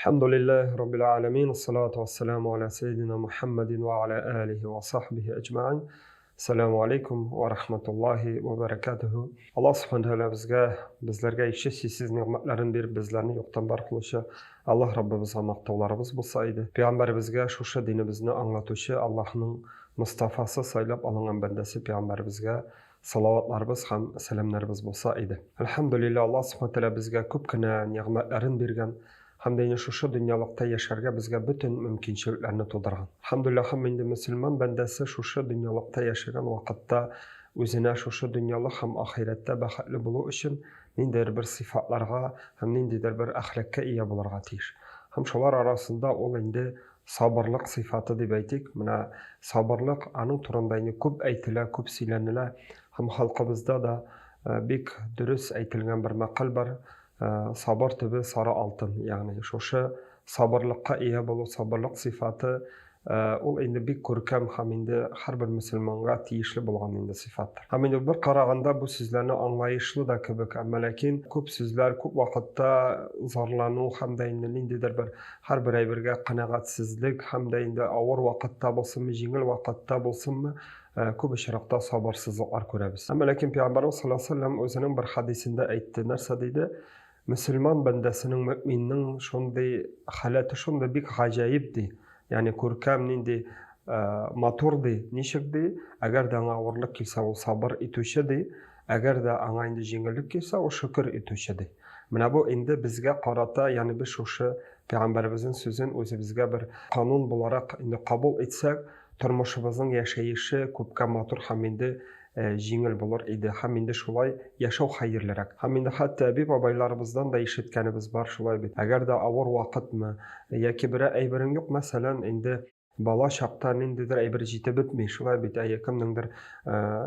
Әлхәмдүлилләһи раббил галәмин, ассалату вассаламу аля сәйдина Мухаммадин ва аля алихи ва сахбихи әҗмәгыйн. Ассаламу алейкум ва рахматуллахи ва баракатуху. Аллаһ субхана тәгалә безгә, безләргә иксез-чиксез нигъмәтләрен биреп, безләрне юктан бар кылучы Аллаһ Раббыбызга мактауларыбыз булса иде. Пәйгамбәребезгә шушы динебезне аңлатучы Аллаһның Мостафасы сайлап алынган бәндәсе пәйгамбәребезгә салаватларыбыз һәм сәламнәребез булса иде. Әлхәмдүлилләһ, Аллаһ Субхана Тәгалә безгә күп кенә нигъмәтләрен биргән һәм дә инде шушы дөньялыкта яшәргә безгә бөтен мөмкинчелекләрне тудырган. Әлхәмдүлилләһ, һәм инде мөселман бәндәсе шушы дөньялыкта яшәгән вакытта үзенә шушы дөньялык һәм ахирәттә бәхетле булу өчен ниндидер бер сыйфатларга һәм ниндидер бер әхлакка ия булырга тиеш. Һәм шулар арасында ул инде сабырлык сыйфаты дип әйтик, менә сабырлык, аның турында инде күп әйтелә, күп сөйләнелә һәм халкыбызда да бик дөрес әйтелгән бер мәкаль бар, сабыр төбе сары алтын, ягъни шушы сабырлыкка ия булу, сабырлык сыйфаты ул инде бик күркәм һәм инде һәрбер мөселманга тиешле булган инде сыйфаттыр. Һәм инде бер караганда бу сүзләрне аңлаешлы да кебек, әмма ләкин күп сүзләр күп вакытта зарлану һәм дә инде ниндидер бер һәрбер әйбергә канәгатьсезлек һәм дә инде авыр вакытта булсынмы, җиңел вакытта булсынмы, күп очракта сабырсызлыклар күрәбез. Әмма ләкин Пәйгамбәрбез саллаллаһу алейһи ва сәлләм үзенең бер хәдисендә әйтте. Нәрсә диде? Мөселман бәндәсенең, мөэминнең шундый халәте шундый бик гаҗәеп ди. Ягъни күркәм нинди матур ди. Ничек ди? Әгәр дә аңа авырлык килсә, ул сабыр итүче ди. Әгәр дә аңа инде җиңеллек килсә, ул шөкер итүче ди. Менә бу инде безгә карата, ягъни без шушы пәйгамбәребезнең сүзен үзебезгә бер канун буларак инде кабул итсәк, тормышыбызның яшәеше күпкә матур һәм инде җиңел булыр иде һәм инде шулай яшәү хәерлерәк. Һәм инде хәтта әби-бабайларыбыздан да ишеткәнебез бар шулай бит. Әгәр дә авыр вакытмы, яки берәр әйберең юк, мәсәлән, инде бала чакта ниндидер әйбер җитеп бетми, шулай бит, әйе, кемнеңдер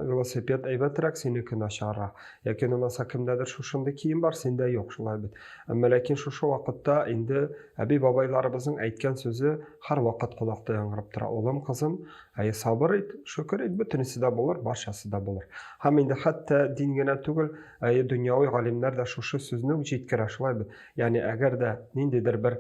велосипед әйбәтрәк, синеке начаррак. Яки булмаса кемдәдер шушындый кием бар, синдә юк, шулай бит. Әмма ләкин шушы вакытта инде әби-бабайларыбызның әйткән сүзе һәрвакыт колакта яңгырап тора. Улым, кызым, Әйе, сабыр ит, шөкер ит, бөтенесе дә булыр, барчасы да булыр. Һәм инде хәтта дин генә түгел, әйе, дөньяви галимнәр дә шушы сүзне үк җиткерә, шулай бит. Ягъни әгәр дә ниндидер бер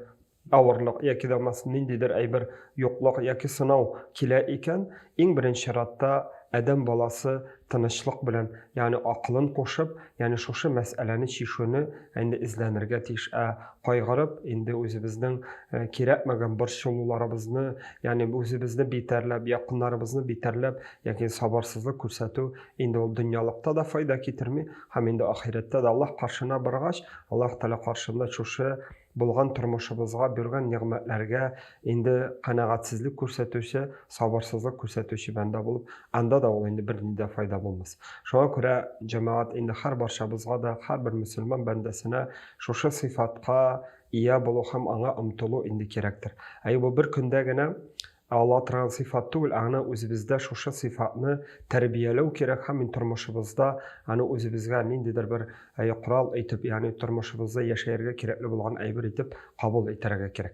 авырлык яки дә булмаса ниндидер әйбер юклык яки сынау килә икән, иң беренче чиратта адәм баласы тынычлык белән, ягъни акылын кушып, ягъни шушы мәсьәләне чишүне инде эзләнергә тиеш. Ә кайгырып, инде үзебезнең э, кирәкмәгән борчылуларыбызны, ягъни үзебезне битәрләп, якыннарыбызны битәрләп, яки сабырсызлык күрсәтү инде ул дөньялыкта да файда китерми, һәм инде ахирәттә дә Аллаһ каршына баргач, Аллаһ Тәгалә каршында шушы булган тормышыбызга биргән нигъмәтләргә инде канәгатьсезлек күрсәтүче, сабырсызлык күрсәтүче бәндә булып, анда да ул инде бернинди дә файда булмас. Шуңа күрә, җәмәгать, инде һәр барчабызга да, һәрбер мөселман бәндәсенә шушы сыйфатка ия булу һәм аңа омтылу инде кирәктер. Әйе, бу бер көндә генә ала торган сыйфат түгел, аны үзебездә шушы сыйфатны тәрбияләү кирәк һәм инде тормышыбызда аны үзебезгә ниндидер бер корал итеп, ягъни тормышыбызда яшәергә кирәкле булган әйбер итеп кабул итәргә кирәк.